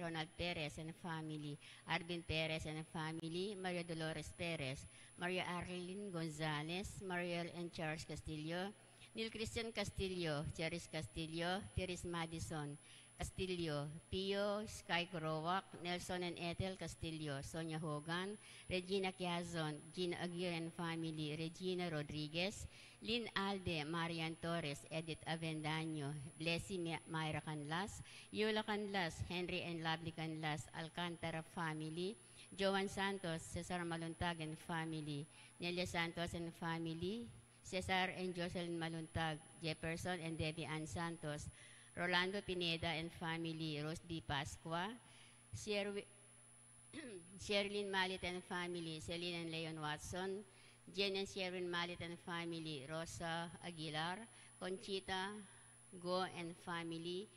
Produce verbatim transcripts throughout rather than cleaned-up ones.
Ronald Perez and family, Arvin Perez and family, Maria Dolores Perez, Maria Arlene Gonzalez, Mariel and Charles Castillo, Neil Christian Castillo, Charis Castillo, Teres Madison Castillo, Pio Sky Growak, Nelson and Ethel Castillo, Sonia Hogan, Regina Quiazon, Gina Aguirre and family, Regina Rodriguez, Lynn Alde, Marian Torres, Edith Avendaño, Blessy Mi-, Myra Canlas, Yola Canlas, Henry and Lovely Canlas, Alcantara family, Joan Santos, Cesar Maluntag and family, Nelia Santos and family, Cesar and Jocelyn Maluntag, Jefferson and Debbie Ann Santos, Rolando Pineda and family, Rose D. Pascua, Sherwi-, Sherlyn Malit and family, Celine and Leon Watson, Jane and Sherwin Malit and family, Rosa Aguilar, Conchita Go and family,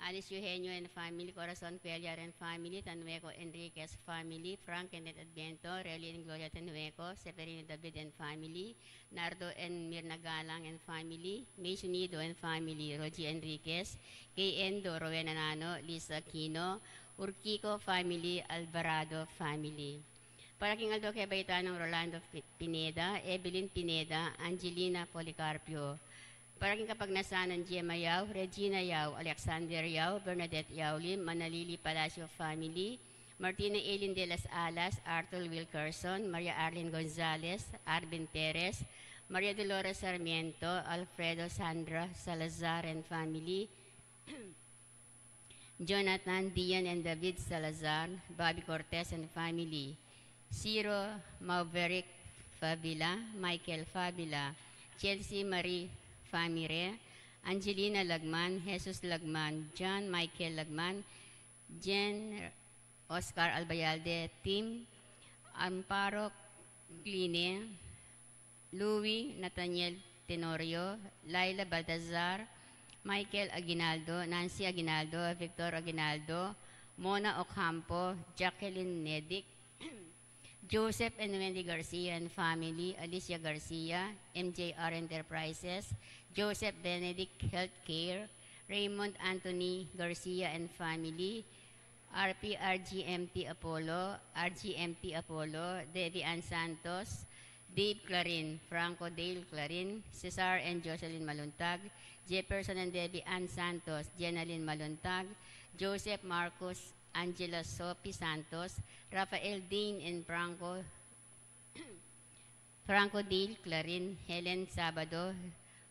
Alice Eugenio and family, Corazon Cuellar and family, Tanueco Enriquez family, Frank and Advento, Relly and Gloria Tanueco, Severino David and family, Nardo and Mirna Galang and family, May Sunido and family, Rogie Enriquez, Kay Endo, Rowena Nano, Lisa Aquino, Urquico family, Alvarado family. Para king aldo kebaytan nang Rolando Pi-, Pineda, Evelyn Pineda, Angelina Policarpio. Para king kapagnasan nang Gemma Yao, Regina Yao, Alexander Yao, Bernadette Yao Lim, Manalili Palacio family, Martina Eileen de las Alas, Arthur Wilkerson, Maria Arlene Gonzalez, Arvin Perez, Maria Dolores Sarmiento, Alfredo Sandra Salazar and family, Jonathan, Dian and David Salazar, Bobby Cortez and family, Ciro Maverick Favila, Michael Favila, Chelsea Marie Famire, Angelina Lagman, Jesus Lagman, John Michael Lagman, Jen Oscar Albayalde, Tim Amparo Cline, Louis Nathaniel Tenorio, Laila Baltazar, Michael Aguinaldo, Nancy Aguinaldo, Victor Aguinaldo, Mona Ocampo, Jacqueline Nedic, Joseph and Wendy Garcia and family, Alicia Garcia, M J R Enterprises, Joseph Benedict Healthcare, Raymond Anthony Garcia and family, R P R G M T Apollo, R G M T Apollo, Debbie Ann Santos, Dave Clarin, Franco Dale Clarin, Cesar and Jocelyn Maluntag, Jefferson and Debbie Ann Santos, Jenalyn Maluntag, Joseph Marcos, Angela Sophie Santos, Rafael Dean and Franco, Franco Dale Clarin, Helen Sabado,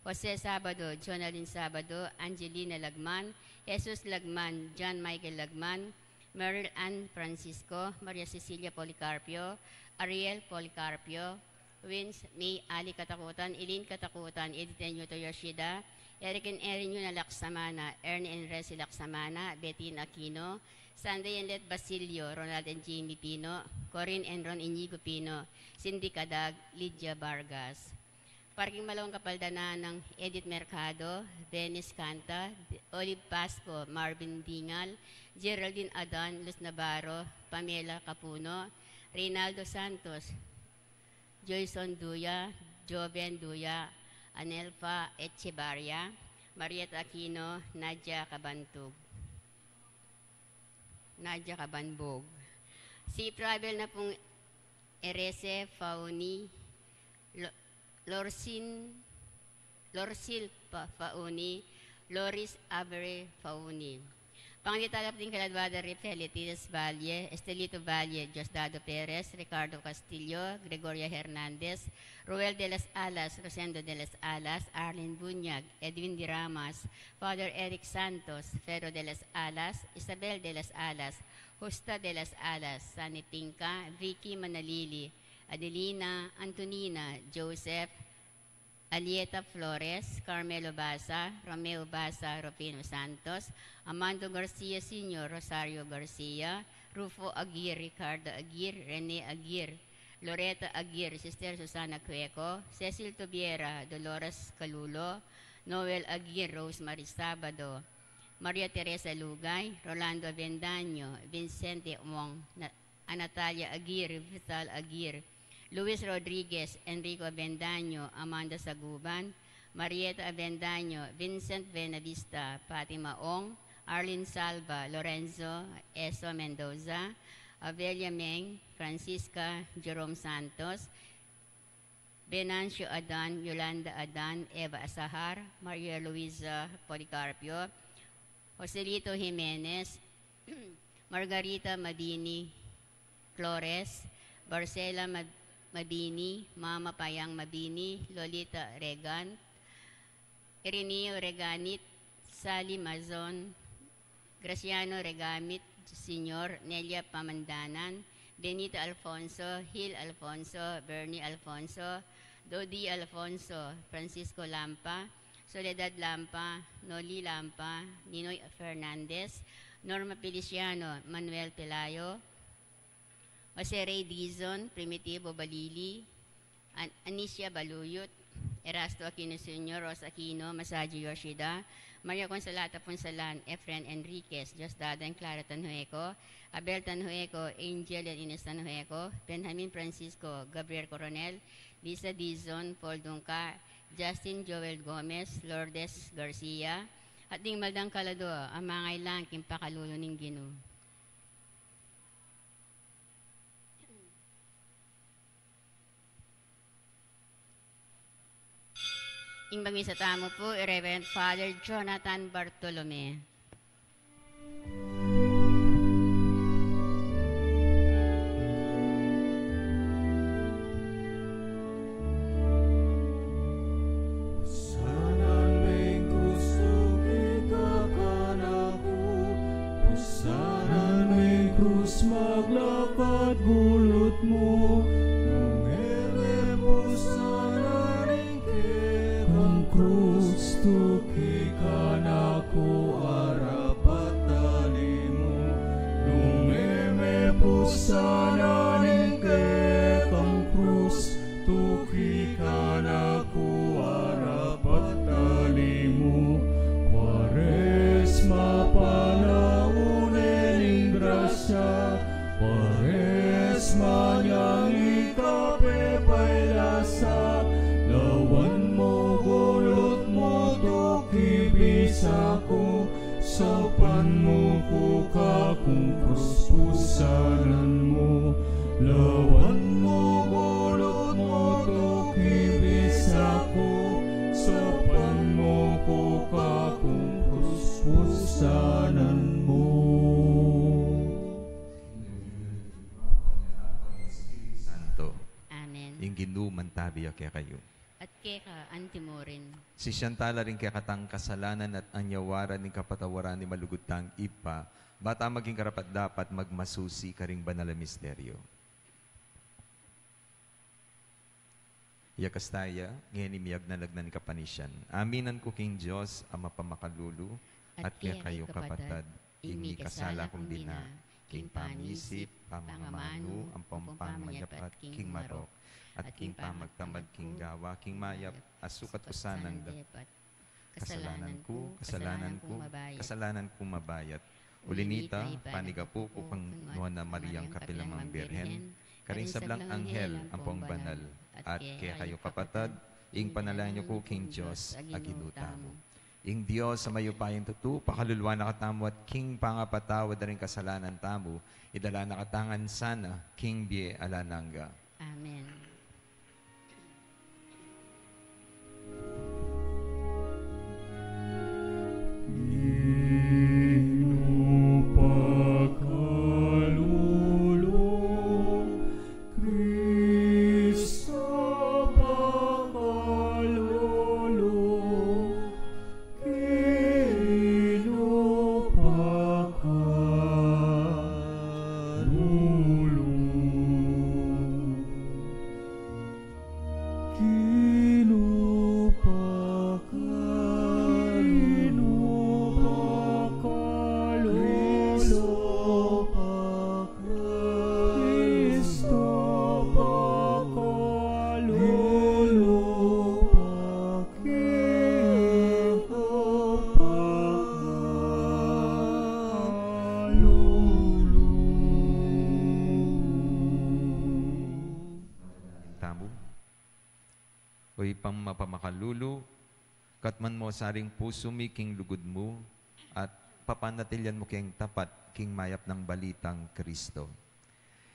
Jose Sabado, Jonalyn Sabado, Angelina Lagman, Jesus Lagman, John Michael Lagman, Meryl Ann Francisco, Maria Cecilia Policarpio, Ariel Policarpio, Wins May Ali Katakutan, Eileen Katakutan, Edith and Yuto Yoshida, Eric and Erin Yuna Laksamana, Ernie and Resi Laksamana, Bettina Aquino, Sunday and Let Basilio, Ronald and Jamie Pino, Corinne and Ron Inigo Pino, Cindy Cadag, Lydia Vargas. Para king maluwang kapaldanan nang Edith Mercado, Venice Canta, Olive Pasco, Marvin Dingal, Geraldine Adan, Luz Navarro, Pamela Capuno, Reynaldo Santos, Joyson Duya, Joven Duya, Anelfa Echevarria, Marieta Aquino, Nadia Cabantug. Nadia Cabanbog. Safe travel na pung Erese Fauni, Lo-, Lorsin, Lorsil Pa-, Fauni, Loris Avery Fauni. Pang di talap ding kaladwa da ri Felicitas Valle, Estelito Valle, Diosdado Perez, Ricardo Castillo, Gregoria Hernandez, Roel de las Alas, Rosendo de las Alas, Arlene Bunyag, Edwin Diramas, Father Eric Santos, Ferro de las Alas, Isabel de las Alas, Justa de las Alas, Sani Pinca, Vicky Manalili, Adelina, Antonina, Joseph, Alieta Flores, Carmelo Baza, Romeo Baza, Rufino Santos, Amando Garcia Senior, Rosario Garcia, Rufo Aguirre, Ricardo Aguirre, Rene Aguirre, Loreta Aguirre, Sister Susana Cueco, Cecil Tubiera, Dolores Calulo, Noel Aguirre, Rosemary Sabado, Maria Teresa Lugay, Rolando Avendaño, Vincente Wong, Na-, Anatalia Aguirre, Vital Aguirre, Luis Rodriguez, Enrico Avendaño, Amanda Saguban, Marieta Avendaño, Vincent Benavista, Fatima Ong, Arlene Salva, Lorenzo Eso Mendoza, Avelia Meng, Francisca Jerome Santos, Venancio Adan, Yolanda Adan, Eva Asahar, Maria Luisa Policarpio, Joselito Jimenez, Margarita Mabini Flores, Marcela Mab-, Mabini, Mama Payang Mabini, Lolita Regan, Irineo Reganit, Sally Mazon, Graciano Regamit Senior, Nelia Pamandanan, Benita Alfonso, Hil Alfonso, Bernie Alfonso, Dodi Alfonso, Francisco Lampa, Soledad Lampa, Noli Lampa, Ninoy Fernandez, Norma Feliciano, Manuel Pelayo, Jose Rey Dizon, Primitivo Balili, An-, Anicia Baluyut, Erasto Aquino Senior, Rosa Aquino, Masaji Yoshida, Maria Consolata Punsalan, Efren Enriquez, Diosdado and Clara Tanhueco, Abel Tanhueco, Angel and Ines Tanhueco, Benjamin Francisco, Gabriel Coronel, Lisa Dizon, Paul Dungca, Justin Joel Gomez, Lourdes Garcia, at ding maldang kalado a mangailangan king pakalulu ning Ginu. Ing misa tamu pu, i Reverend Father Jonathan Bartolome. Pusanan me ing krus, tuki ka kanaku. Pusanan me ing krus, maglakad gulut mu. Nung e me pusanan ing kekang krus, tuki kanaku arapat tali mu. Nung e me pusanan ing kekang krus, tuki kanaku arapat tali mu. Kuaresma, panaun ne ning grasya, Kuaresma, nyang ikapepailas, lawan mu gulut mu tuki bisa ku, saupan mu ku kakung krus pusanan mu. Lawan mu gulut mu tuki bisa ku, saupan mu ku kakung krus pusanan mu. Santo. Amen. Ing Ginu mantabi ya kekayu. At keka antimurin. Sisian tala ring kekatang kasalanan at anyawaran ning kapatawaran ning malugud tang Ibpa, ba ta maging karapat-dapat magmasusi karing banal a misteryo. Yakas taya ngeni miyagnanag na ning kapanisian. Aminan ku king Dios a mapamakalulu, at kekayu kapatad, ing mikasala kung bina, king pamisip, pangamanu, ampong pamamanyapat king marok, at king pamagtamad king gawa king mayap, a sukat ku sanang dap-, kasalanan ku, kasalanan ku, kasalanan ku mabayat. Uli nita, panigapu ku kang Nuan a Mariang kapilan man Birhen, karing sablang anghel ampong banal, at kekayu kapatad, ing panalangin yu ku king Dios a Ginu tamu. Ing Dios a mayupayang tutu, pakaluluan na katamu at king pangapatawad da ring kasalanan tamu, idala na katamu ngan sana king bie alang angga. Amen. Ginu pakalulu, Kristo pakalulu, Ginu pakalulu. Ginu pakalulu. Ginu pakalulu. Kristo pakalulu. Kristo pakalulu. Tamu. O Ibpang mapamakalulu, katman mu sa ring pusu mi king lugud mu, at papanatilian mu keng tapat king mayap nang balitang Kristo.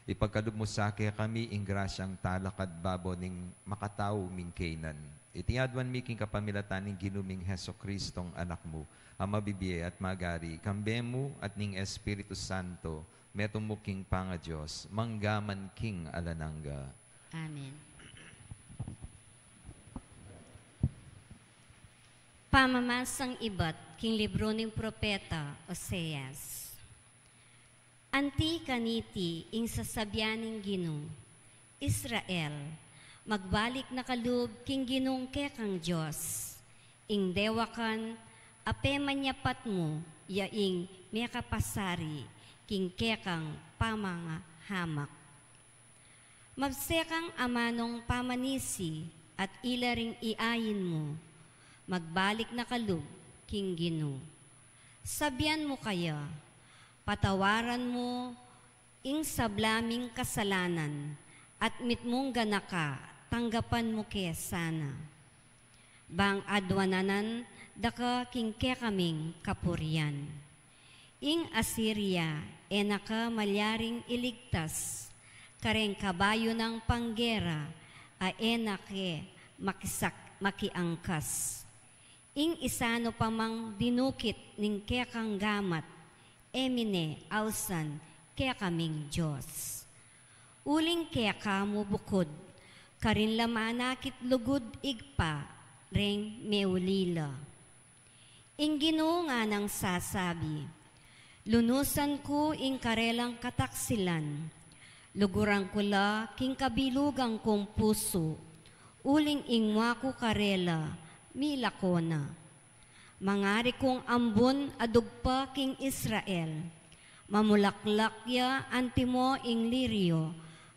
Ipagkalub mu sa kekami ing grasyang talakad babo ning makatau ming kainan. Iti aduan mi king kapamilatan ning Ginu ming Jesucristong Anak mu, a mabibie at magari, kambe mu at ning Espiritu Santo, metung mu king pangaDios, mangga man king alang angga. Amen. Pamamasang ibat king libru ning propeta Oseas. Anti kaniti ing sasabian ning Ginu, Israel, magbalik na ka lub king Ginung kekang Dios, ing dewakan a pemanyapat mu, ya ing mekapasari king kekang pamangahamak. Mabse kang amanung pamanisi at ila ring iain mu, magbalik na ka lub king Ginu. Sabian mu kaya, patawaran mu ing sabla ming kasalanan, at mitmung ganaka, tanggapan mu ke sana. Bang aduananan da ka king kekaming kapurian. Ing Asiria, e na ka malyaring iligtas, kareng kabayu nang panggera, a e na ke makisak-, makiangkas. Ing isanu pa mang dinukit ning kekang gamat, e mine ausan kekaming Dios. Uling keka mu bukud, karin la manakit lugud Ibpa reng meulila. Ing Ginu nganang sasabi, lunusan ku ing karelang kataksilan, luguran ku la king kabilugan kung pusu, uling ing mua ku karela, milako na. Mangari kung ambun a dugpa king Israel, mamulaklak ya antimo ing lirio,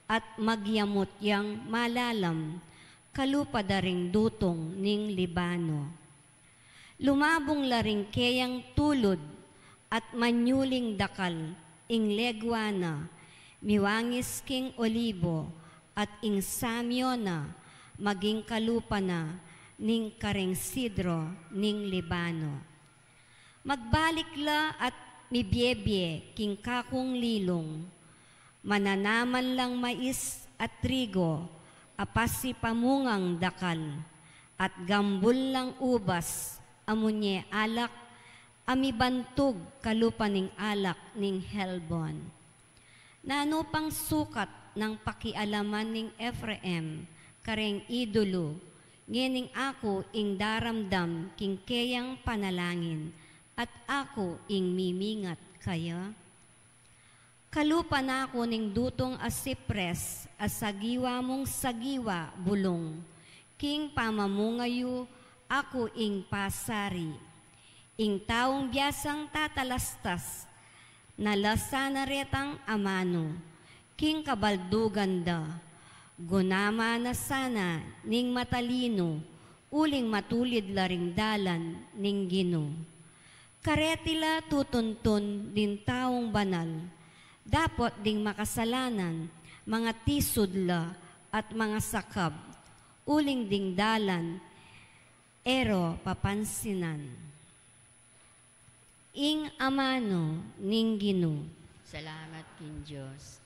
at magyamut yang malalam, kalupa da ring dutung ning Libano. Lumabung la ring keyang tulud at manyuling dakal ing legua na, miwangis king olibo, at ing samyo na maging kalupa na ning kareng sidro ning Libano. Magbalik la at mibiebie king kakung lilung, mananaman lang mais at trigo, a pasipamungang dakal, at gambul lang ubas, a munye alak, a mibantug kalupa ning alak ning Helbon. Nanu pang sukat nang pakialaman ning Efraim kareng idulu, ngening aku ing daramdam king keyang panalangin, at aku ing mimingat kaya? Kalupa na ku ning dutung a sipres a sagiwa mung sagiwa bulung, king pamamunga yu aku ing pasari. Ing taung biasang tatalastas na la sana retang amanu, king kabaldugan da, gunama na sana ning matalinu, uling matulid la ring dalan ning Ginu. Kareti la tutuntun ding taung banal, dapot ding makasalanan, mangatisud la at mangasakab, uling ding dalan, e ro papansinan. Ing amanu ning Ginu. Salamat king Dios.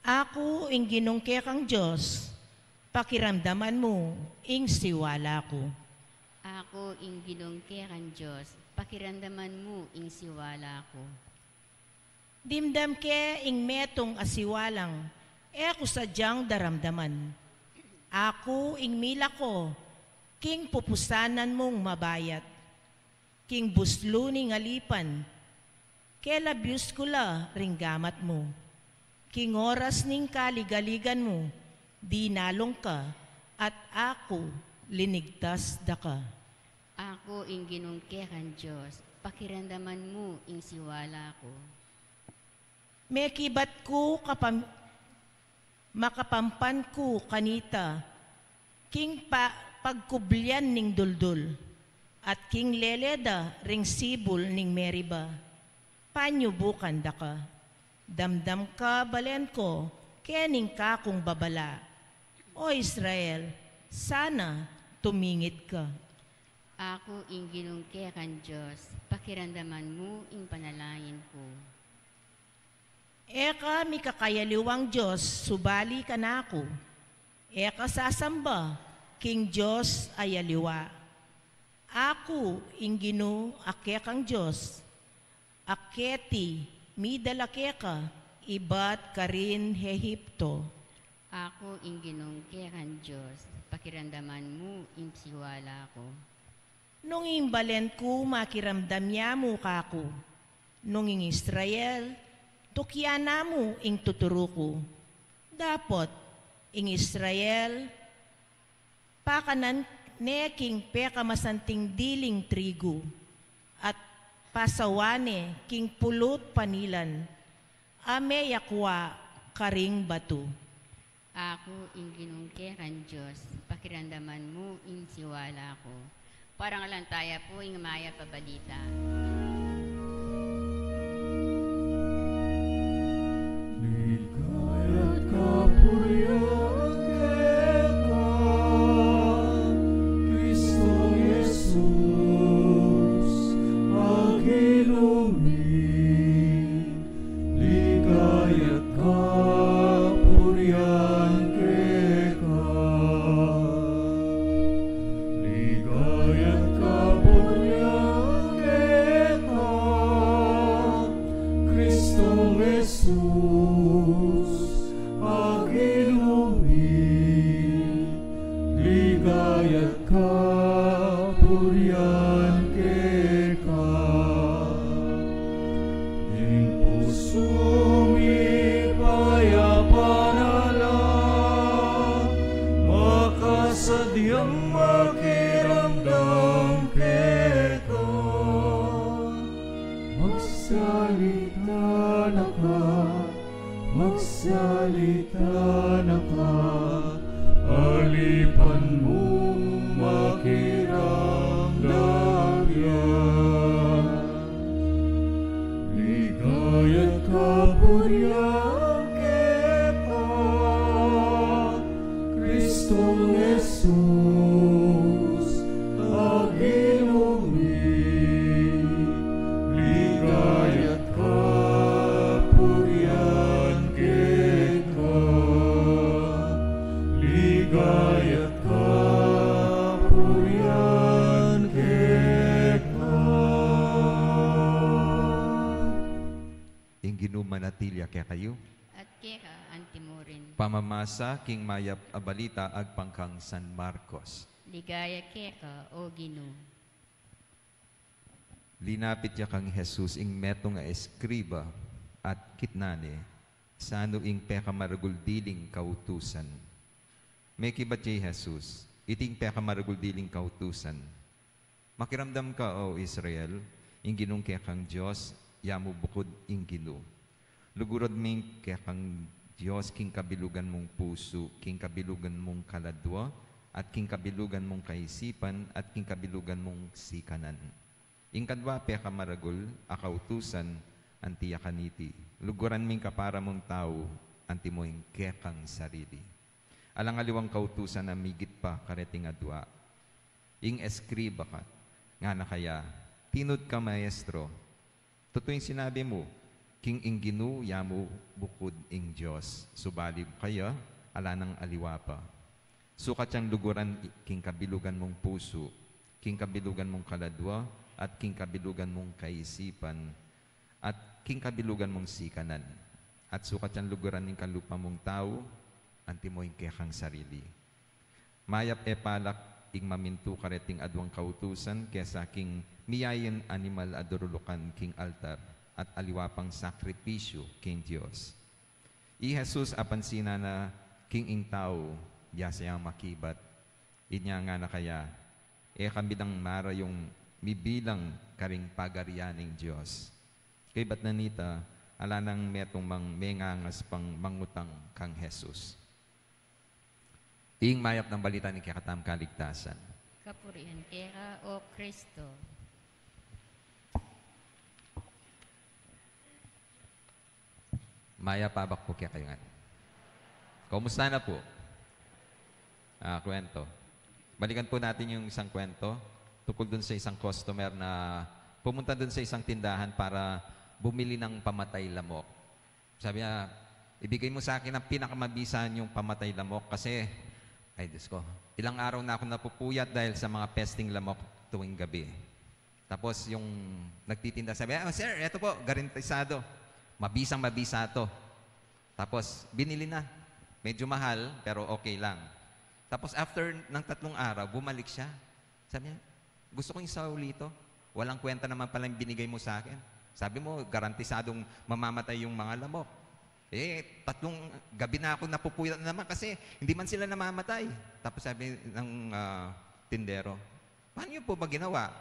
Aku ing Ginung kekang Dios, pakiramdaman mu ing siwala ku. Aku ing Ginung kekang Dios, pakiramdaman mu ing siwala ku. Dimdam ke ing metung a siwalang e ku sadyang daramdaman. Aku ing milako king pupusanan mung mabayat, king buslu ning alipan, kelabyus ku la ring gamat mu. King oras ning kaligaligan mu, dinalung ka, at aku linigtas da ka. Aku ing Ginung kekang Dios, pakiramdaman mu ing siwala ku. Mekibat ku kapam-, makapampan ku kanita, king pa-, pagkublian ning duldul, at king lele da ring sibul ning Meriba. Panyubukan da ka. Damdam ka balen ku, Keni ing kakung babala. O Israel, sana tumingit ka. Aku ing Ginung kekang Dios, pakiramdaman mu ing panalangin ku. E ka mikakayaliwang dios subali kanaku. E ka sasamba king dios a aliwa. Aku ing Ginu a kekang Dios, a keti midala keka ibat karin Egipto. Aku ing Ginung kekang Dios, pakiramdaman mu ing siwala ku. Nung ing balen ku makiramdam ya mu kaku, nung ing Israel, tukian na mu ing tuturu ku. Dapot, ing Israel, pakanan ne king pekamasanting diling trigu, at pasawan ne king pulut panilan, a meyakwa karing batu. Aku ing Ginung kekang Dios, pakiramdaman mu ing siwala ku. Parangalan taya pu ing mayap a balita. Ligaya at kapurian keka, Kristong Jesus, a Ginu mi. Ligaya at kapurian keka. Ligaya at kapurian keka, Kristong Jesus, a Ginu mi. Ligaya at kapurian keka. Ing pusu mi payapan na la, makasadyang makiramdam keka. Magsalita na ka, magsalita na ka, alipan mu makiramdam ya. Ligaya at kapurian keka, Kristong Jesus, a Ginu mi. Ligaya at kapurian keka. Ligaya at kapurian keka. Ing Ginu manatili ya kekayu. At keka antimurin. Pamamasa king mayap a balita agpang kang San Marcos. Ligaya keka, O Ginu. Linapit ya kang Jesus ing metung a eskriba at kitnan ne, sanu ing pekamaragul diling kautusan. Mekibat ya i Jesus, iti ing pekamaragul diling kautusan. Makiramdam ka, O Israel, ing Ginung kekang Dios, ya mu bukud ing Ginu. Luguran me ing kekang Dios king kabilugan mung pusu, king kabilugan mung kaladua, at king kabilugan mung kaisipan, at king kabilugan mung sikanan. Ing kadua pekamaragul a kautusan, anti ya kaniti, luguran me ing kapara mung tau, antimo ing kekang sarili. Alang aliwang kautusan a migit pa kareting adua. Ing eskriba kat, ngana kaya, tinud ka, Maestro. Tutu ing sinabi mu, king ing Ginu ya mu bukud ing Dios, subali kaya, ala nang aliwa pa. Sukat yang luguran i-, king kabilugan mung pusu, king kabilugan mung kaladua, at king kabilugan mung kaisipan, at king kabilugan mung sikanan. At sukat yang luguran ing kalupa mung tau, antimo ing kekang sarili. Mayap e palak ing mamintu kareting aduang kautusan kesa king miyayin animal a durulukan king altar at aliwa pang sakripisyu king Dios. I Jesus apansinan na king ing tau, ya sa yang makibat. Inya ngana kaya, e kami dang marayung mibilang karing pagarian ning Dios. Kaybat na nita, ala nang metung mang mengangas pang mangutang kang Jesus. Ing mayap nang balita ning kekatamung kaligtasan. Kapurian keka, O Kristo. Mayap a abak pu kekayu ngan. Kumusta na po? Ah, kwento. Balikan po natin yung isang kwento tungkol dun sa isang customer na pumunta dun sa isang tindahan para bumili ng pamatay lamok. Sabi niya, "Ibigay mo sa akin ang pinakamabisa niyong pamatay lamok kasi, ay Diyos ko, ilang araw na ako napupuyat dahil sa mga pesting lamok tuwing gabi." Tapos yung nagtitinda sabi, "Ah, sir, eto po, garantisado. Mabisang mabisa to." Tapos binili na. Medyo mahal, pero okay lang. Tapos after ng tatlong araw, bumalik siya. Sabi niya, "Gusto kong isauli to. Walang kwenta naman pala yung binigay mo sa akin. Sabi mo, garantisadong mamamatay yung mga lamok. Eh, tatlong gabi na ako napupuyat na naman kasi hindi man sila namamatay." Tapos sabi ng ah, tindero, "Paano niyo po ba ginawa?"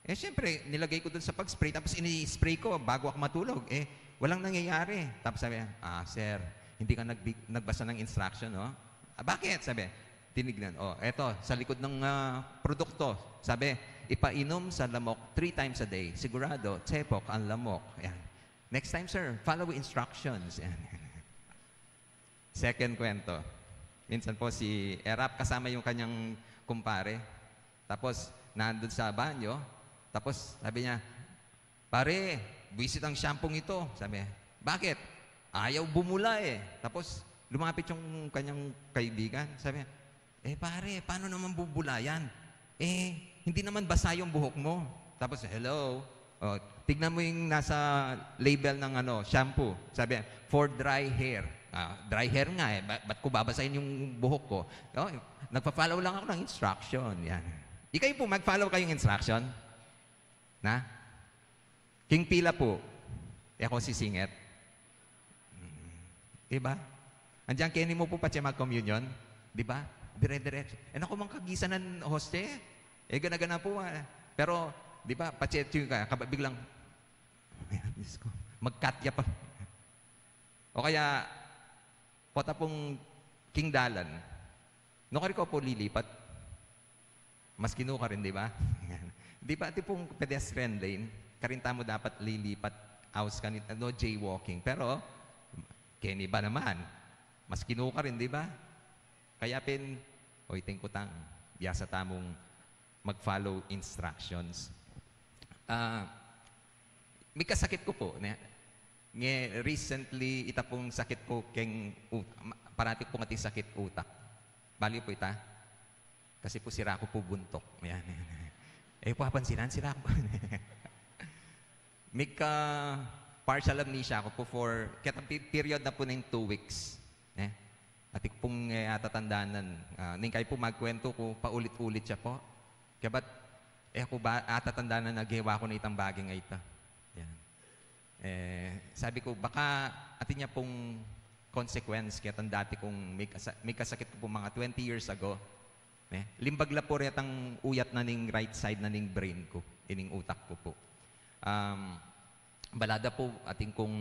"Eh, siyempre, nilagay ko dun sa pag-spray, tapos ini-spray ko bago ako matulog. Eh, walang nangyayari." Tapos sabi niya, "Ah, sir, hindi ka nagbig- nagbasa ng instruction, no?" "Ah, bakit?" Sabi, tinignan, "Oh, eto, sa likod ng ah, produkto, sabi, ipainom sa lamok three times a day. Sigurado, tsepok ang lamok." Yan. "Next time, sir, follow instructions." Yan. Second kwento. Minsan po si Erap kasama yung kanyang kumpare. Tapos, nandun sa banyo. Tapos, sabi niya, "Pare, buwisit ang shampoo ito." Sabi, "Bakit?" "Ayaw bumula eh." Tapos, lumapit yung kanyang kaibigan. Sabi, "Eh pare, paano naman bubula yan? Eh, hindi naman basa yung buhok mo." Tapos, "Hello? Oh, tignan mo yung nasa label ng ano, shampoo." Sabi, "For dry hair." "Ah, dry hair nga eh. Ba- ba't ko babasahin yung buhok ko?" "Oh, nagpa-follow lang ako ng instruction." Yan. Ikaw po, mag-follow kayong instruction? Na? King pila po. E ako sisingit. Mm. Diba? Andiyan keni mo po patse mag-communion. Diba? Dire-diretso. E naku, mang kagisanan hoste. E gana-gana po. Ah. Pero, diba, patse yung ka, kaba- biglang, Diyos ko, magkatya pa. O kaya, pota pong king dalan. Nung kari ko po lilipat, mas kinukarin, di ba? Di ba, atin pong pedestrian lane, karin tamu dapat lilipat, aus kanita, no jaywalking. Pero, keni ba naman, mas kinukarin, di ba? Kaya pin, oy, tingkutang, biasa tamung mag-follow instructions. Ah, mikasakit ku po, ne? Nge recently, ita pung sakit ku keng ut-, ma-, parati ku pung ating sakit utak. Bali po ita. Kasi po sira ku po buntok. Yan. E yu po apansinan, sira ku. Mika partial amnesia ku po for, ketang pe-, period na po ning two weeks. Ne? Atin ku pung, eh, atatandanan. Ah, ning kayu po magkwentu ku, paulit-ulit ya po. Kabat, eh, ku ba, atatandanan na gewa ku na itang baging a ita. Yan. Eh, sabi ku, baka atin ya pung consequence ketang dati kung mikasa-, mikasakit ku po mga twenty years ago. Ne? Limbag la po retang uyat na ning right side na ning brain ku, ining utak ku po. Um, balada po, atin kung,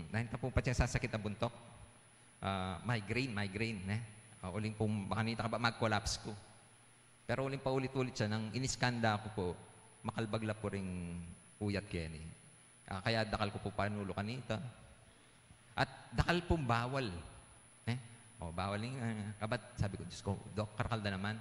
nahinta po patse sasakit a buntok. Ah, migraine, migraine, ne? Ah, uling pung, baka nita ka ba mag-collapse ku. Pero uling paulit-ulit ya, nang iniskanda ku po, makalbag la po ring uyat keni. Ah, kaya dakal ku po panulu kanita. At dakal pung bawal. Eh? O, bawal ing, ah, kabat, sabi ku, "Diyos ku, Doc, karakal da naman."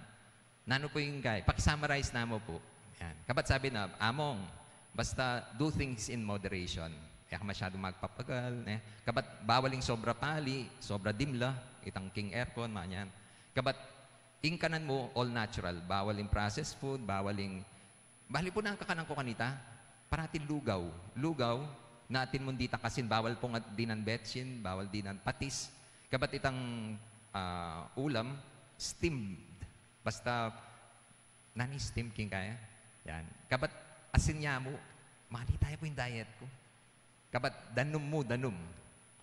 Nanu po ing kaya? Paki-summarize namu po. Yan. Kabat sabi na, "Among, basta do things in moderation." E ka masyadung magpapagal, eh. Kabat bawal ing sobra pali, sobra dimla, itang king aircon, manyan. Kabat ing kanan mu, all natural. Bawal ing processed food, bawal ing Bali po na ing kakanan ku kanita, parati lugaw. Lugaw, na atin mung ditak asin, bawal pung dinan betsin, bawal dinan patis. Kabat itang, ah, ulam, steamed. Basta, nanu ing steam king kaya? Yan. Kabat asin ya mu, mali tayu po ing diet ku. Kabat danum mu, danum.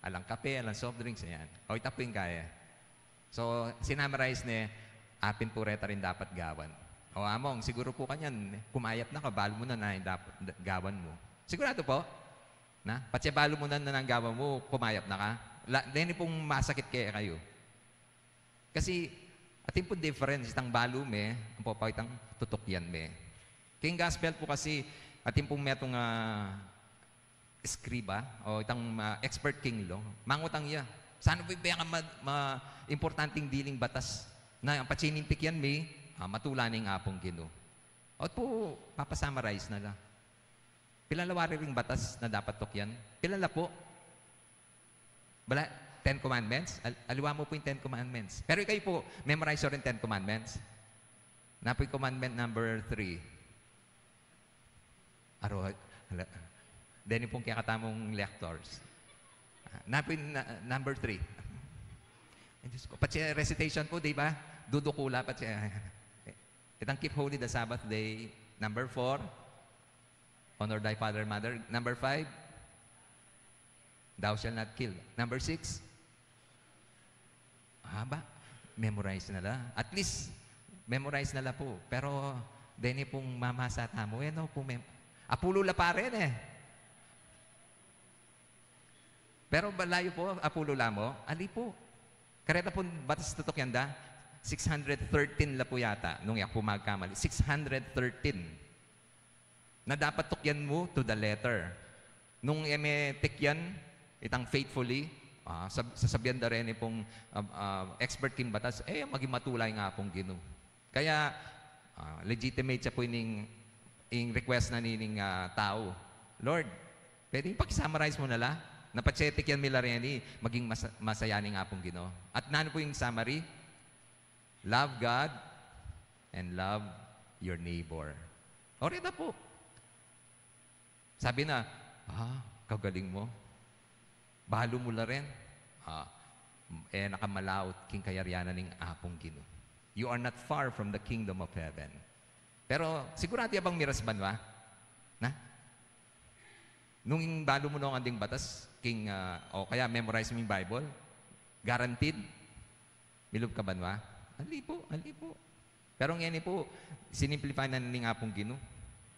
Alang kape, alang soft drinks, yan. O, ita po ing kaya. So, sinummarize ne, apin po reta ring dapat gawan. O, Among, siguru po kanyan, kumayap na ka, balu mu na na ing dapat d-, gawan mu. Sigurado po? Na? Patse balu mu na na ing gawan mu, kumayap na ka. La, deni pung masakit kaya kayu. Kasi, atin pung difference, itang balu me, ampo pa itang tutukyan me. King gospel po kasi, atin pung metung, ah, eskriba, o itang, ah, expert king law, mangutang ya, Sana po yung peka ma, ma, importanteng diling batas na ang patse ning tikyan mi, ah, matula na ing Apung Ginu. Ot po, papasummarize na la. Pila la wari ring batas na dapat tukyan? Pila la po? Bala, Ten Commandments? Al, aliwa mu po yung Ten Commandments. Pero ikayu po, memorize yu rin Ten Commandments? Na po yung commandment number three. Aro, hala. Deni pong kekatamung lectors. Ah, na po yung na, number three. Ay, Diyos ko. Patse recitation po, di ba? Dudukula, patse. Itang keep holy the Sabbath day. Number four, honor thy father and mother. Number five, thou shalt not kill. Number six, haba. Memorize na la. At least, memorize na la po. Pero, deni pong mamasa tamu, eh, no? Pong mem-, apulu la pa rin, eh. Pero balayu po, apulu la mu, ali po. Kareta pong batas tutukyan da, six hundred thirteen la po yata, nung e ku magkamali. Six hundred thirteen. Na dapat tukyan mu to the letter. Nung e me tikyan, itang faithfully, ah, sab-, sasabian da reni pong, ah, ah, expert king batas, eh, maging matula ing Apung Ginu. Kaya, ah, legitimate ya po ining, ing request na nining, ah, tau. Lord, pwede pakisummarize mu na la? Na patse tikyan mi la reni, maging mas-, masaya ning Apung Ginu. At nanu po ing summary? Love God and love your neighbor. O, reta po. Sabi na, "Ah, kagaling mu. Balu mu la rin." Ah, e na ka malaut king kayarian na ning Apung Ginu. You are not far from the kingdom of heaven. Pero sigurado ya bang miras banwa? Na? Nung ing balu mu no ing anding batas, king, ah, o kaya memorize mu ing Bible, guaranteed, milub ka banwa? Ali po, ali po. Pero ngeni po, sinimplify na ning Apung Ginu.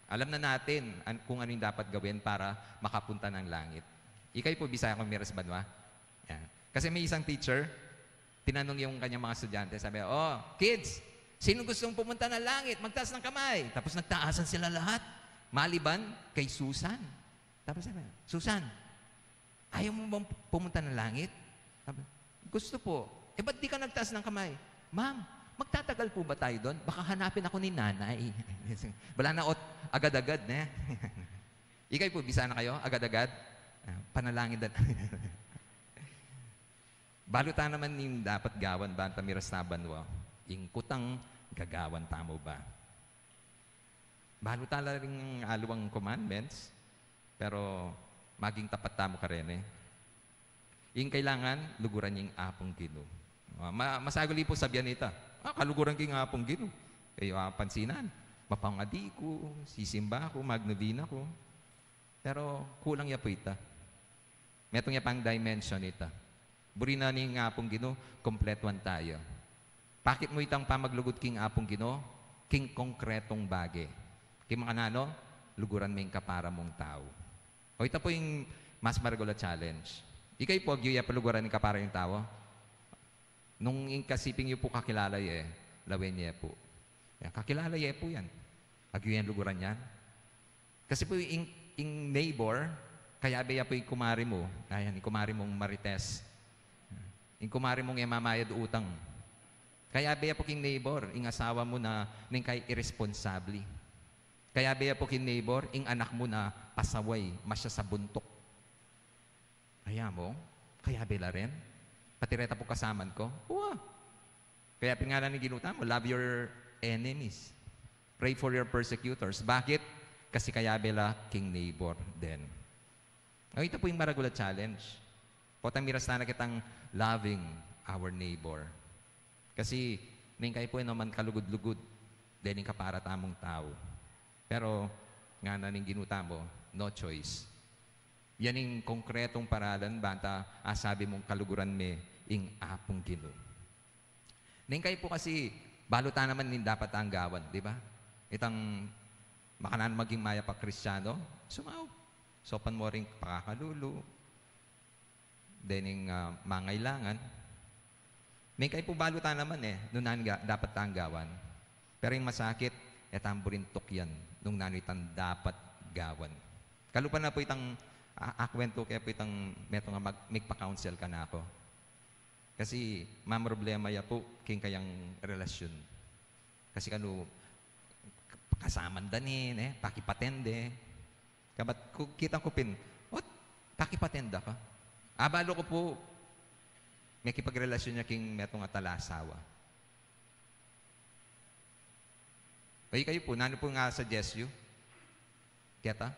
Alam na natin an-, kung ano yung dapat gawin para makapunta ng langit. Ikayu po, Bisaya kung miras banwa. Yan. Kasi may isang teacher, tinanong yung kanyang mga estudyante, sabi, "Oh, kids, sino gustong pumunta ng langit? Magtaas ng kamay." Tapos nagtaasan sila lahat. Maliban kay Susan. Tapos sabi, "Susan, ayaw mo bang pumunta ng langit?" Sabi, "Gusto po." "Eh, ba't di ka nagtaas ng kamay?" "Ma'am, magtatagal po ba tayo doon? Baka hanapin ako ni nanay." Bala na ot, agad-agad na. Ikayu po, bisa na kayo? Agad-agad? Ah, panalangin dan. Balu ta naman ing dapat gawan banta miras na banwa. Ing kutang gagawan tamu ba? Balu ta la ring aliwang commandments, pero maging tapat tamu kareni. Ing kailangan, luguran ing Apung Ginu. Ah, ma-, masaguli po sabian ita, "Ah, kaluguran ke ing Apung Ginu." E yu apansinan, mapangadi ku, sisimba ku, magnovena ku. Pero kulang ya po ita. Metung ya pang dimension ita. Buri na ning Apung Ginu, kompletuan taya. Pakit mu itang pamaglugud king Apung Ginu, king konkretong bage. King makananu, luguran me ing kapara mung tau. O, ita po ing mas maragul a challenge. Ikayu po, agyu ye pa luguran ing kapara yung tau. Nung ing kasiping yu po kakilala ye, lawen ye po. Yan, kakilala ye po yan. Agyu ye luguran yan. Kasi po ing, ing neighbor, kayabe ya po ing kumari mu. Ayan, ing kumari mung marites. Ing kumari mung e mamayad utang. Kayabe ya po king neighbor, ing asawa mu na neng kai iresponsable. Kayabe ya po king neighbor, ing anak mu na pasaway, masya sa buntuk. Aya mu, kayabe la rin. Pati reta pung kasaman ku. Wa. Kaya pin ngana ning Ginu tamu, "Love your enemies. Pray for your persecutors." Bakit? Kasi kayabe la king neighbor din. O, ita po ing maragul a challenge. Potang miras na kitang loving our neighbor. Kasi, neng kai po, e naman kalugud-lugud, dening kapara tamung tau. Pero, ngana ning Ginu tamu, no choice. Yan ing konkretong paralan, banta, asabi mung kaluguran me ing Apung Ginu. Neng kai po kasi, balu ta naman ning dapat tang gawan, di ba? Itang makananu maging mayap a Kristiano, sumaup. Saupan mu ring pakakalulu, dening, ah, mangailangan. Neng kai po balu ta naman e, nung nanu ing dapat tang gawan. Pero ing masakit, e tang buring tukyan, nung nanu itang dapat gawan. Kalupa na po itang, a-, akwentu ke po itang metung a mag-, migpa-counsel kanaku. Kasi mamroblema ya pu king kayang relasyun. Kasi kanu, kasaman da ne, ne, pakipatende. Kabat ku, kitang ku pin, "Ot, pakipatenda ka?" Abalu ku pu, mekipagrelasyon ya king metung a talasawa. O ikayu pu, nanu pu ing suggest yu? Keta?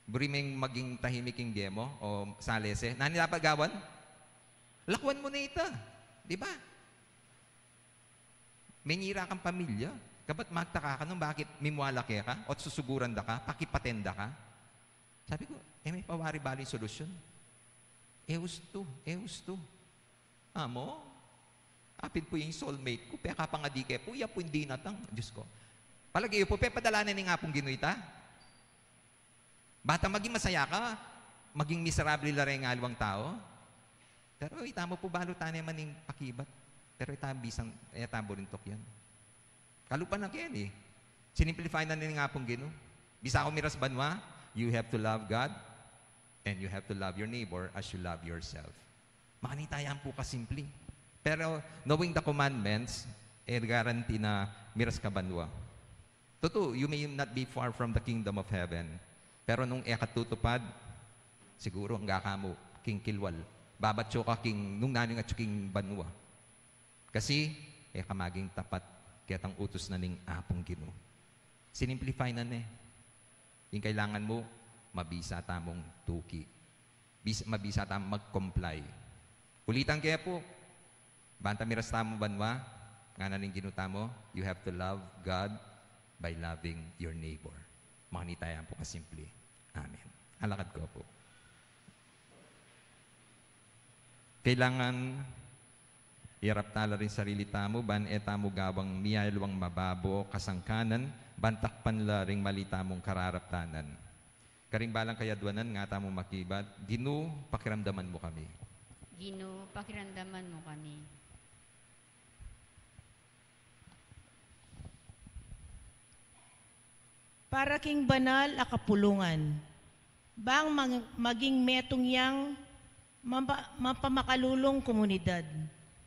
Buri meng maging tahimik ing bie mu o salese? Nanu dapat gawan? Lakwan mu ne ita. Di ba? Menyira kang pamilya. Kabat magtaka ka nung bakit mimwala keka, ot susuguran da ka, pakipatenda ka. Sabi ku, "E me pa wari balu ing solusyon. E ustu, e ustu." Amo, apin pu ing soulmate ku, pekapangadi ke pu, ya pu ing dinatang. Diyos ku. Palage yu pu, pepadala ne ning Apung Ginu ita? Bang maging masaya ka, maging miserable la reng aliwang tau. Pero ita mu pu, balu tane man ing pakibat. Pero ita bisang, e ta burintuk yan. Kalupa na keni. Sinimplify na ning Apung Ginu. Bisa ku miras banua, you have to love God and you have to love your neighbor as you love yourself. Makanita yan pu kasimple. Pero knowing the commandments, e guarantee na miras ka banua. Tutu, you may not be far from the kingdom of heaven. Pero nung e ka tutupad, siguru angga ka mu king kilwal. Babatsu ka king nung nanu ing atsu king banua. Kasi e ka maging tapat ketang utus na ning Apung Ginu. Sinimplify na ne. Ing kailangan mu, mabisa tamung tuki. Bis-, mabisa tamung mag-comply. Ulitan ke pu, bang miras tamu banua, ngana ning Ginu tamu, you have to love God by loving your neighbor. Makanita yan pu kasimple. Amen. Alakad ku pu. Kailangan iyarap ta la ring sarili tamu, ban e tamu gawang miyaluang mababo kasangkanan, ban takpan la ring mali tamung kararaptanan. Karing balang kayadwanan, nga tamu makibat, Ginu, pakiramdaman mu kami. Ginu, pakiramdaman mu kami. Para king banal a kapulungan, bang mag-, maging metung yang mapa-, mapamakalulung komunidad,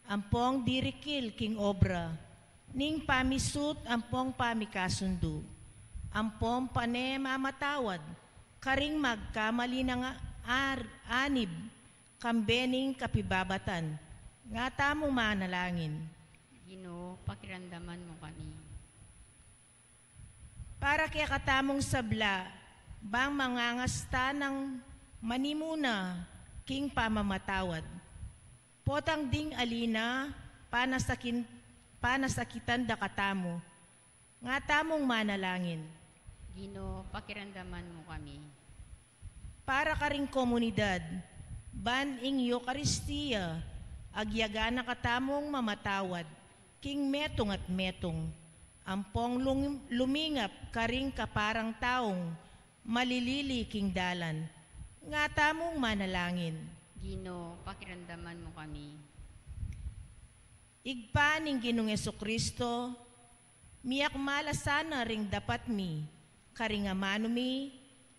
ampong dirikil king obra ning pamisut ampong pamikasundu, ampong pane mamatawad karing magkamali nang ar-, anib, kambe ning kapibabatan, nga tamu manalangin. Ginu, pakiramdaman mu kami. Para kekatamung sabla, bang mangangas ta nang manimuna king pamamatawad. Potang ding ali na panasakin-, panasakitan da katamu, nga tamung manalangin. Ginu, pakiramdaman mu kami. Para karing komunidad, ban ing Eukaristia, agyaga na katamung mamatawad king metung at metung, ampong lung-, lumingap karing kaparang taung malilili king dalan, nga tamung manalangin. Ginu, pakiramdaman mu kami. Ibpa ning Ginung Jesucristo, miyakmala sana ring dapat mi karing amanu mi,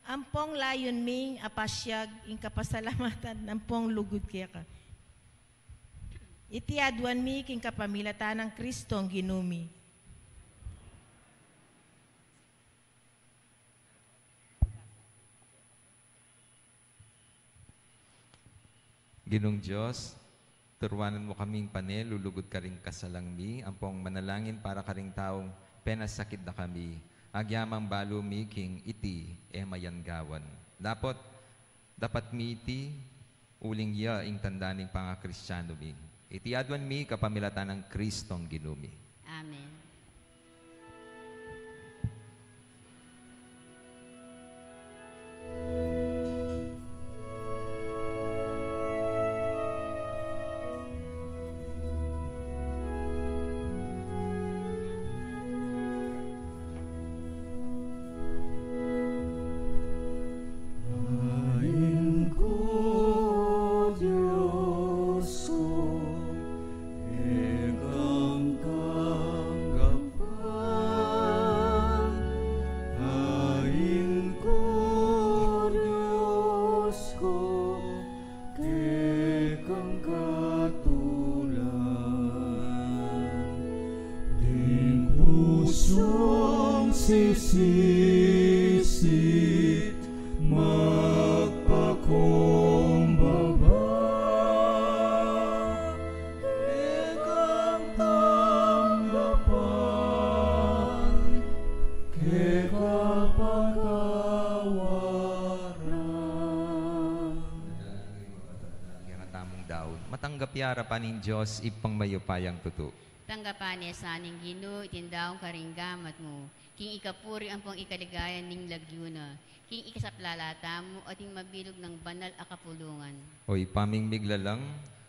ampong layun ming apasiag ing kapasalamatan ampong lugud keka. Iti aduan mi king kapamilatan nang Kristong Ginu mi. Ginung Dios, turuanan mu kaming pane lulugud karing kasalang mi, ampong manalangin para karing taung penasakit da kami, agyamang balu mi king iti e mayan gawan. Dapot, dapat mi iti, uling ya ing tanda ning pangakristianu mi. Iti aduan mi kapamilatan nang Kristong Ginu mi. Amen. Ain ku Dios ku, ikang tanggapan. Ain ku Dios ku, ikang katu Sisisi, magpakumbaba, kekang tanggapan, keka patawaran. Kekatamung daun. Matanggap ya arapan ning Dios, Ibpang mayupayang tutu. Tanggapan na sa ning Ginu iting daun karing gamat mu, king ikapuri ampong ikaligaya ning lagyu na, king ikasaplala tamu at ing mabilug nang banal a kapulungan. O Ibpa ming miglalang,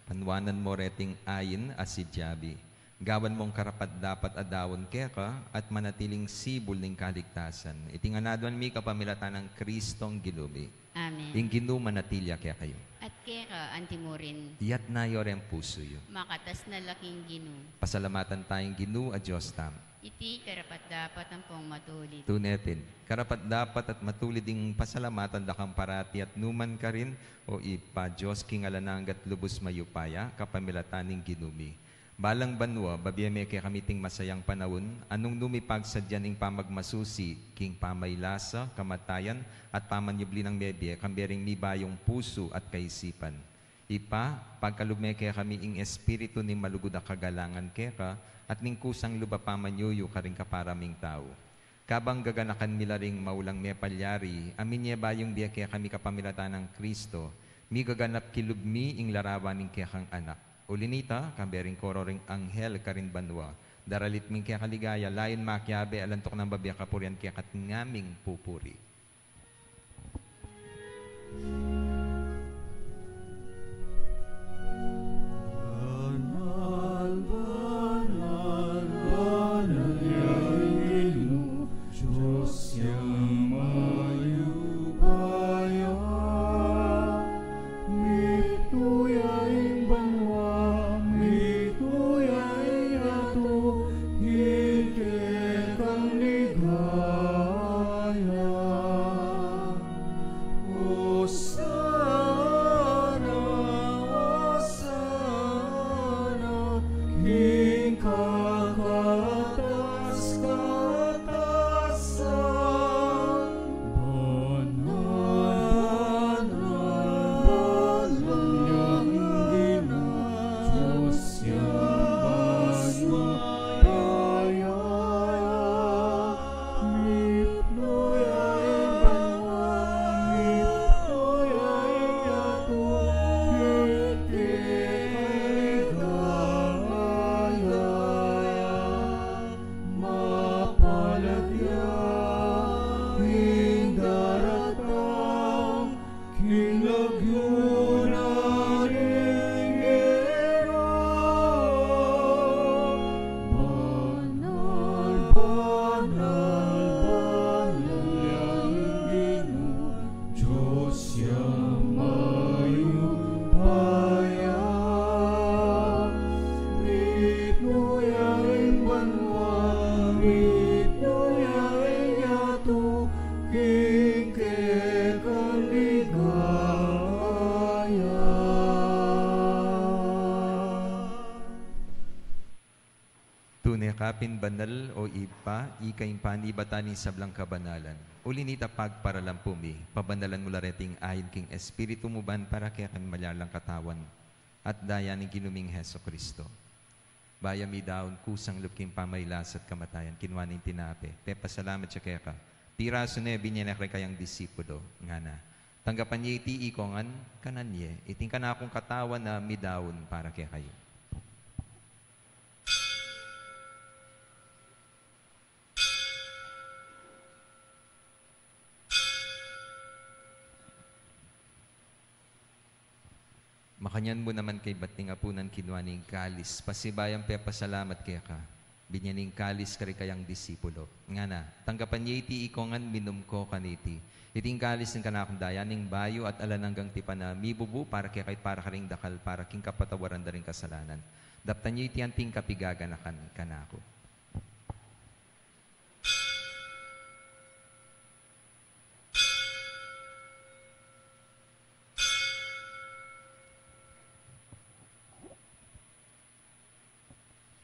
anwanan mo reting ain a si Javi. Gawan mong karapat-dapat a daun keka at manatiling sibul ning kaligtasan. Iti ngan aduan mi kapamilatan nang Kristong Ginu mi. Amen. Ing Ginu manatili ya kekayu. At keka antimurin. Iyatas yu reng pusu yu. Makatas na la king Ginu. Pasalamatan taya ing Ginu a Dios tamu. Iti karapat-dapat ampong matulid. Tune pin, karapat-dapat at matulid ing pasalamatan da kang parati at nukarin man, o Ibpa, Dios king alang angga at lubus mayupaya, kapamilatan ning Ginu mi. Balang banua, babie me kekami iting masayang panaun, a nung nu mi pagsadyan ing pamagmasusi king pamailasa, kamatayan, at pamanyubli nang mebie, kambe ring mibayung pusu at kaisipan. Ibpa, pagkalub me kekami ing espiritu ning malugud a kagalangan keka, at ning kusang lub a pamanyuyu karing kapara ming tau. Kabang gaganakan mi la ring maulang mepalyari, a minye bayung bie kekami kapamilatan nang Kristo, migaganap kilub mi ing larawan ning kekang Anak. Uli na nita, kambe ring koro ring anghel karin banua, daralit mi ing keka ligaya, layun makiabe, alang tuknang babie kapurian keka at ngaming pupuri. Banal, banal, banal ya ing Ginu, Dios yang mayupaya. Mitmu ya ing banua, mitmu ya ing yatu, king kekang ligaya. Hosana, Hosana, king kakatas-katasan. Banal, banal, banal ya ing Ginu, Dios yang mayupaya. Mitmu ya ing banua, mitmu ya ing yatu, king kekang ligaya. Mapalad ya ing daratang king lagyu na ning Ginu. Banal, banal, banal ya ing Ginu, Dios yang mayupaya. Mitmu ya ing banua, mitmu ya ing yatu, king kekang ligaya. Tune ka pin banal, o Ibpa, ika ing panibatan ning sablang kabanalan. Uli na nita pagparalan pu mi, pabanalan mu la reting ain king Espiritu mu ban para kekami maging katawan at daya ning Ginu ming Jesucristo. Bayu midaun kusang lub king pamailas at kamatayan, kinua ne ing tinape, pepasalamat ya keka, pirasu ne, binye ne karing kayang disipulo, ngana: Tanggapan ye iti ikong ngan, kanan ye, iti ing kanakung katawan a midaun para kekayu. Makanyan mu naman kaybat ning apunan, kinua ne ing kalis, pasibayu yang pepasalamat keka, binye ne ing kalis karing kayang disipulo, ngana: Tanggapan ye iti ikong ngan, minum ko kaniti. Iti ing kalis ning kanakung daya ning bayu at alang anggang tipan a mibubu para kekayu at para karing dakal para king kapatawaran da ring kasalanan. Daptan ye iti anting kapigaganakan kanaku.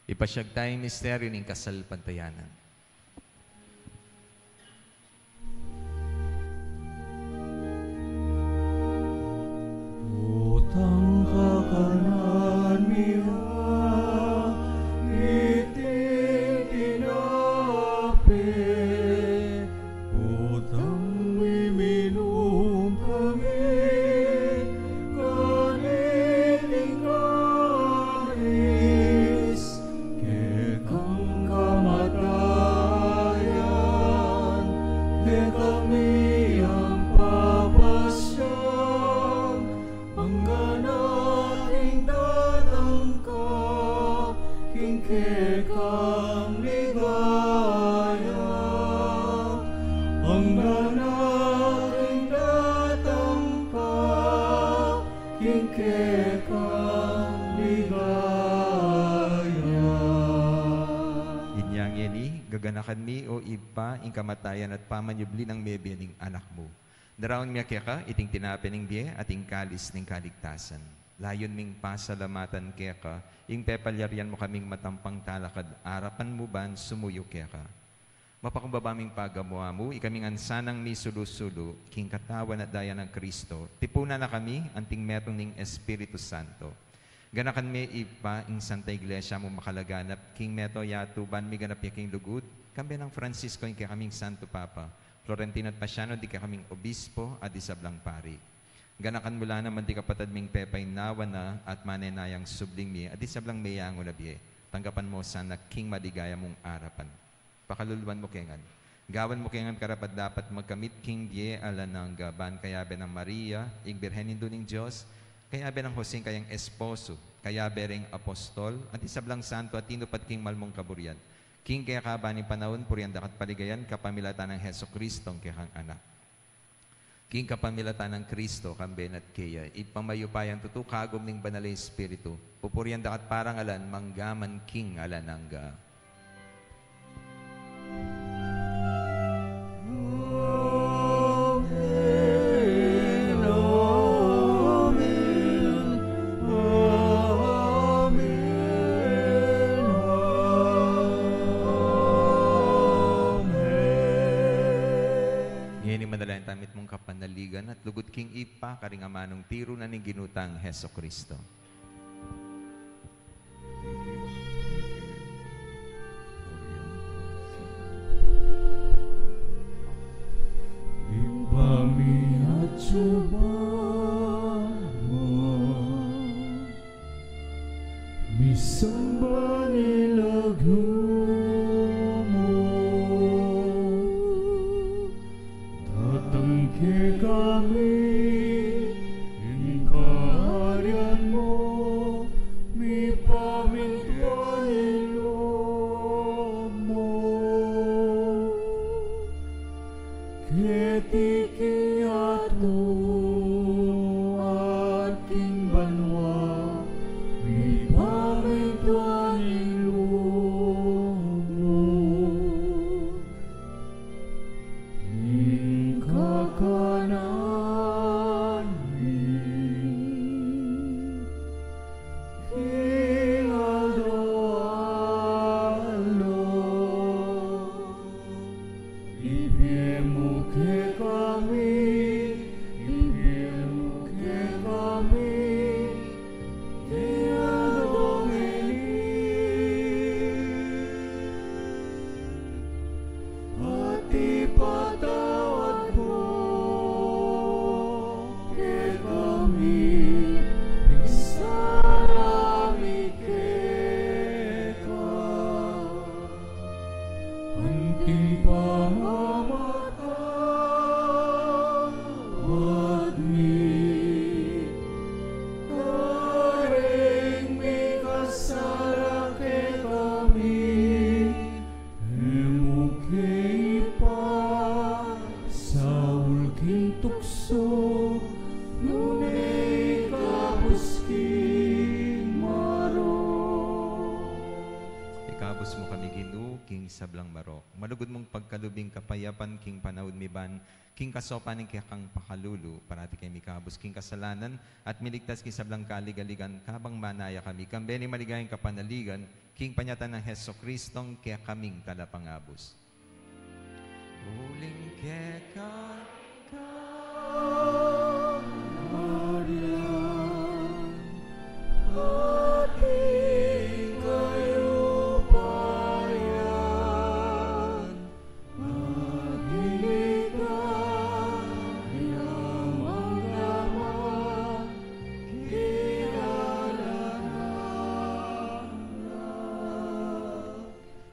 Ipasyag taya ing misteryu ning kasalpantayanan. Kekang ligaya, anggang aking datang ka, king kekang ligaya. Inya ngeni, gaganakan mi, O Ibpa, ing kamatayan at pamanyubli nang mebie ning Anak mu. Daraun mi keka iting tinape ning bie at ing kalis ning kaligtasan. Layun ming pasalamatan keka ing pepalyarian mu kaming matampang talakad arapan mu ban sumuyu keka. Mapakumbaba ming pagamu-amu, ikaming ansanang misulu-sulu king katawan at daya nang Kristo, tipunan na kami anting metung ning Espiritu Santo. Ganakan me, Ibpa, ing Santa Iglesia mu makalaganap king meto yatu ban miganap ya king lugud, kambe nang Francisco ing kekaming Santo Papa, Florentino at Pasiano ding kekaming obispo at ding sablang pari. Ganakan mu la naman ding kapatad ming pepaynawa na at manenayang subling mie at ding sablang meyangu na bie. Tanggapan mu sana king maligaya mung arapan. Pakaluluan mu kami ngan. Gawan mu kami ngan karapat-dapat magkamit king bie alang angga ban kayabe nang Maria, ing Birhen Indu ning Dios, kayabe nang Jose ing kayang esposo, kayabe ring apostol, at ding sablang santo a tinupad king mal mung kaburian. King kekaban ning panaun, purian daka at paligayan, kapamilatan nang Jesucristo, ing kekang Anak. King kapamilatan nang Kristo, kambe na at keya, Ibpa mayupayang tutu, kagum ning Banal a Espiritu, pupurian daka at parangalan, mangga man king alang angga. Amen, amen, amen, amen. Ngeni manalangin tamu mitmung kapanaligan at lugud king Ibpa, karing amanung tiru na ning Ginu tang Jesucristo. Ibpa mi, atsu ka banua, misamban ing lagyu mu, datang kekami ing kaharian mu, mipamintuan ing lub mu keti king yatu at king banua, mipamintuan ing lub mu. Ing kakanan mi king aldo-aldo, ibie mu kekami, ibie mu kekami king aldo ngeni, at ipatawad mu kekami ing sala mi keka, anti ing pamamatawad mi karing mikasala kekami. E mu ke ipasaul king tuksu, nune ikabus king marok. Ikabus mu kami, Ginu, king sablang marok. Malugud mung pagkalub ing kapayapan king panaun mi ban, king kasopan ning kekang pakalulu, parati keng mikabus king kasalanan, at miligtas king sablang kaligaligan, kabang manaya kami, kambe ning maligayang kapanaligan, king panyatang nang Jesucristong kekaming Talapangabus. Uling keka, Maria, ating kayupayan, agili ka, yamangan, kilala na.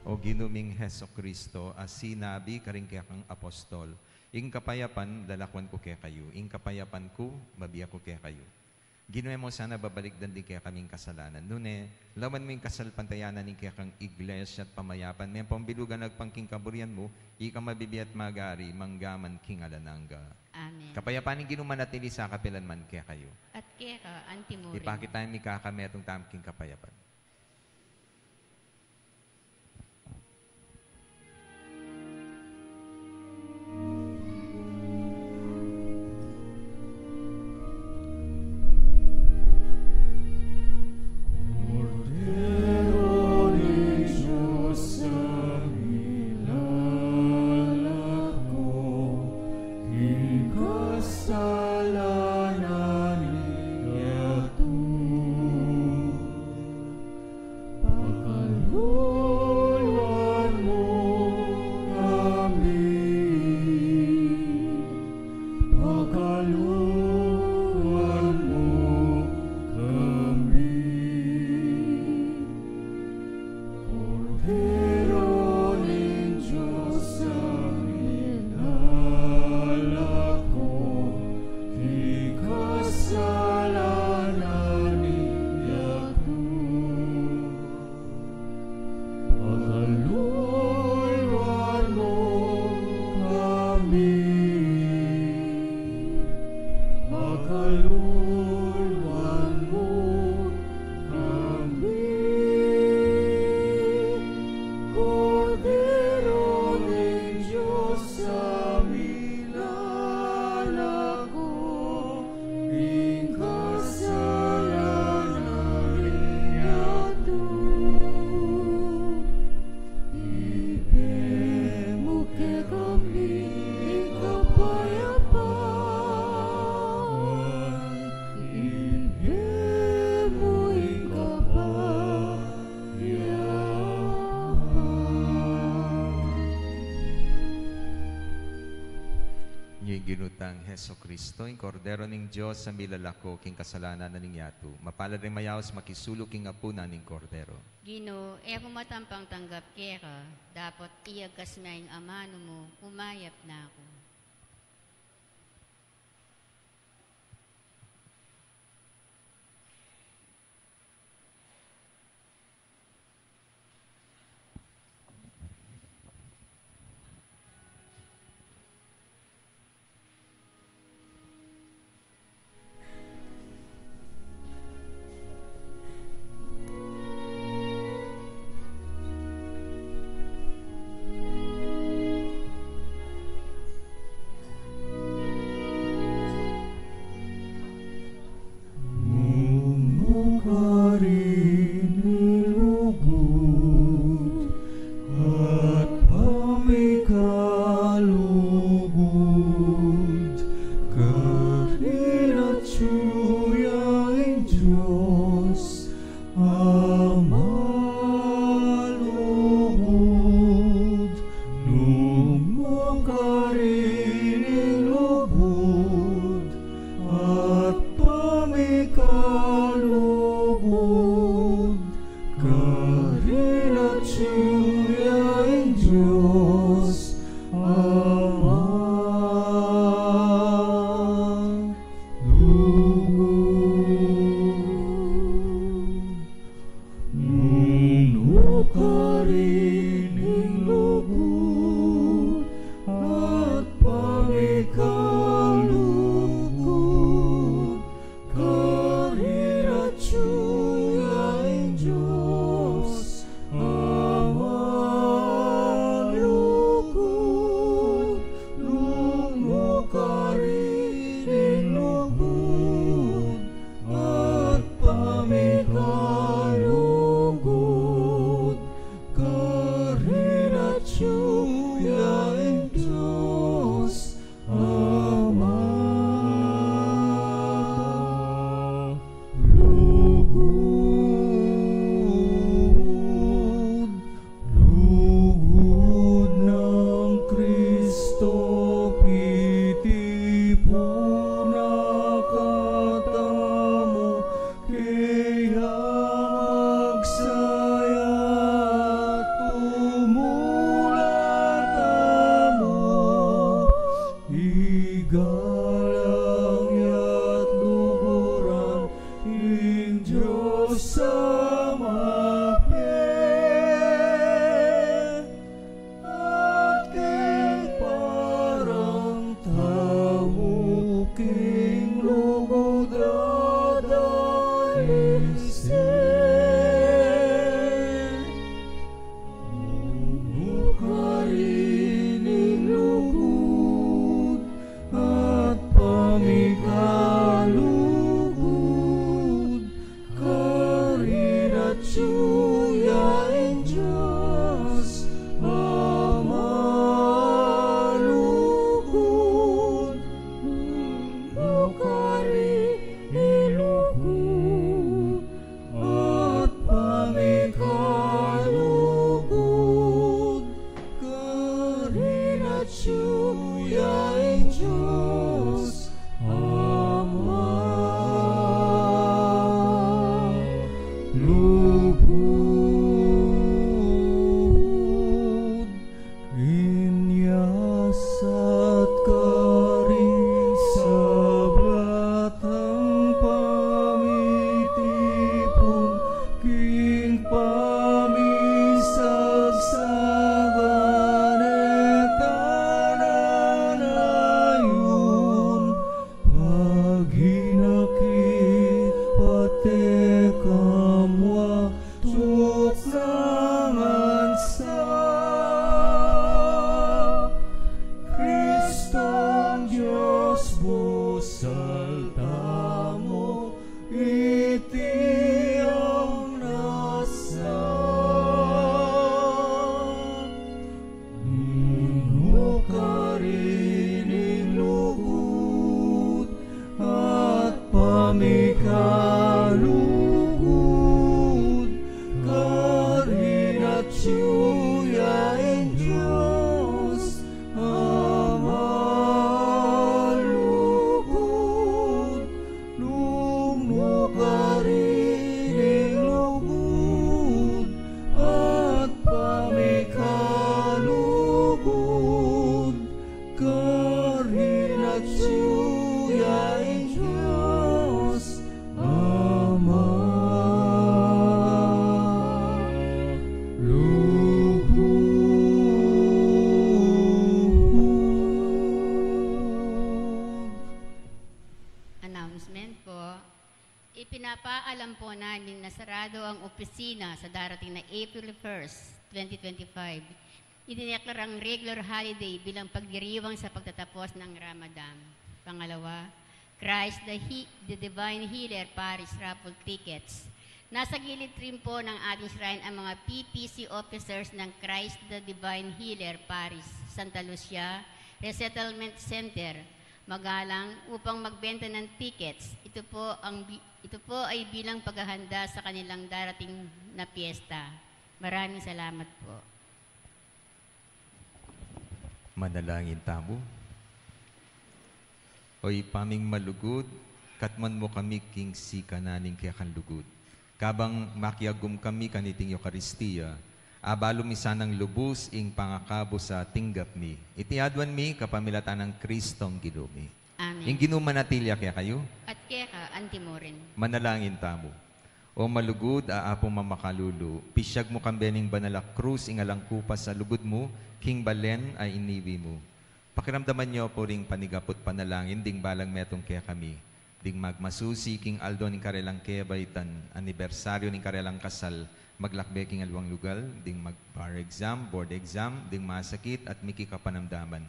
O Ginu ming Jesucristo, a sinabi karing kekang apostol, "Ing kapayapan lalakwan ku kekayu, ing kapayapan ku mabie ku kekayu." Ginu, e mu sana babalikdan ding kekaming kasalanan, nune lawan mu ing kasalpantayanan ning kekang Iglesia at pamayapan me, pambilugan agpang king kaburian mu, ika mabibie at magari mangga man king alang angga. Amen. Kapayapan ning Ginu manatili sa kapilan man kekayu. At keka antimurin. Ipakit tamu ing mikakametung tamu king kapayapan. Kordero ning Dios, a milalako king kasalanan ning yatu. Pakaluluan mu kami, pakaluluan mu kami. Kordero ning Dios, a milalako king kasalanan ning yatu. Pakaluluan mu kami, pakaluluan mu kami. Kordero ning Dios, a milalako king kasalanan ning yatu. Ibie mu kekami ing kapayapan. Ibie mu ing kapayapan. Ini ing Ginu tang Jesucristo, ing Kordero ning Dios, a milalako king kasalanan ning yatu. Mapalad ring mayaus makisulu king apunan ning Kordero. Ginu, e ku matampang tanggap keka, dapot iyagkas me ing amanu mu, kumayap na ku. Nung mu karin ilugud at pamikalugud, karin atyu ya ing Dios Ama lugud. Nung mu karin ilugud at pamikalugud, karin atyu ya ing Dios Ama lugud. Mapie at keng parang tamu king lugud a daisil. Nung karin ing lugud at pamikalugud, karin atyu ya ing Dios Ama lugud. Nung karin ing lugud at pamikalugud, karin atyu ya ing Dios Ama lugud. Inyas at karing sabla tang pamitipun king pamisagsagan e tana layun, paginakit pate kamua tuknangan sa. Kristong Dios, busal tamu, iti ang nasa. Nung karin ing lugud at pamikalugud, karin atyu ya ing Dios Ama lugud. Nung nukarin ing lugud at pamikalugud, karin atyu ya ing Dios Ama lugud. Announcement po. Ipinapaalam po namin na sarado ang opisina sa darating na April first, twenty twenty-five. Idineklarang regular holiday bilang pagdiriwang sa pagtatapos ng Ramadan. Pangalawa, Christ the, He-, the Divine Healer Parish Raffle Tickets. Nasa gilid rin po ng ating shrine ang mga P P C officers ng Christ the Divine Healer Parish, Santa Lucia Resettlement Center, Magalang, upang magbenta ng tickets. Ito po ang bi-, ito po ay bilang paghahanda sa kanilang darating na piyesta. Maraming salamat po. Manalangin tamu. O Ibpa ming malugud, katmuan mu kami king sikanan ning kekang lugud. Kabang makiagum kami kaniting Eukaristia, abalu mi sanang lubus ing pangakabus a tinggap mi. Iti aduan mi kapamilatan nang Kristong Ginu mi. Amen. Ing Ginu manatili ya kekayu. At keka antimurin. Manalangin tamu. O malugud a Apung mamakalulu, pisyag mu kambe ning banal a krus ing alang kupas a lugud mu king balen a iniwi mu. Pakiramdaman yu pu ring panigapu't panalangin ding balang metung kekami, ding magmasusi king aldo ning karelang kebaitan, anibersaryu ning karelang kasal, maglakbe king aliwang lugal, ding mag-bar exam, board exam, ding masakit at miki kapanamdaman.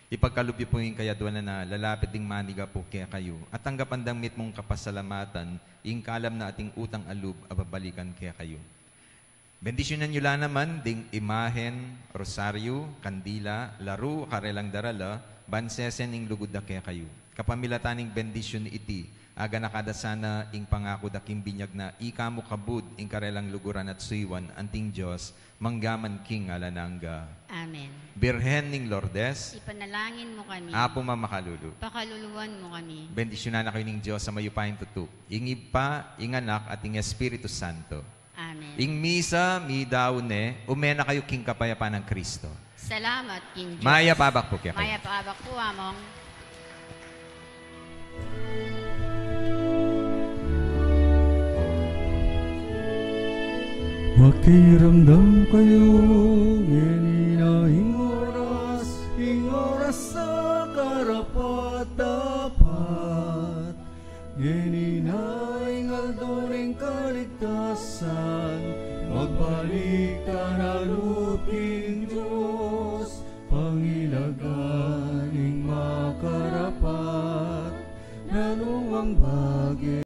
Ipagkalub yu pu ing kayaduanan a lalapit ding manigapu kekayu, at tanggapan dang mitmung kapasalamatan ing kalam na ating utang a lub a babalikan kekayu. Bendisyunan yu la naman ding imahen, rosaryu, kandila, laru, karelang darala, ban sesen ing lugud da kekayu. Kapamilatan ning bendisyun iti, aganaka da sana ing pangaku da king binyag na ika mu kabud ing karelang luguran at suyuan anting Dios, mangga man king alang angga. Amen. Birhen ning Lourdes, ipanalangin mu kami. Apung mamakalulu, pakaluluan mu kami. Bendisyunan na kayu ning Dios a mayupayang tutu, ing Ibpa, ing Anak, at ing Espiritu Santo. Amen. Ing misa, midaun ne, ume na kayu king kapayapan nang Kristo. Salamat king Diyos. Mayap a abak pu kekayu. Mayap a abak pu, Among. Pakiramdam kayu, ngeni na ing oras, ing oras a karapat-dapat. Ngeni na ing aldo ning kaligtasan, magbalik tana lub king Dios, pangilagan ing makarapat, nanumang bage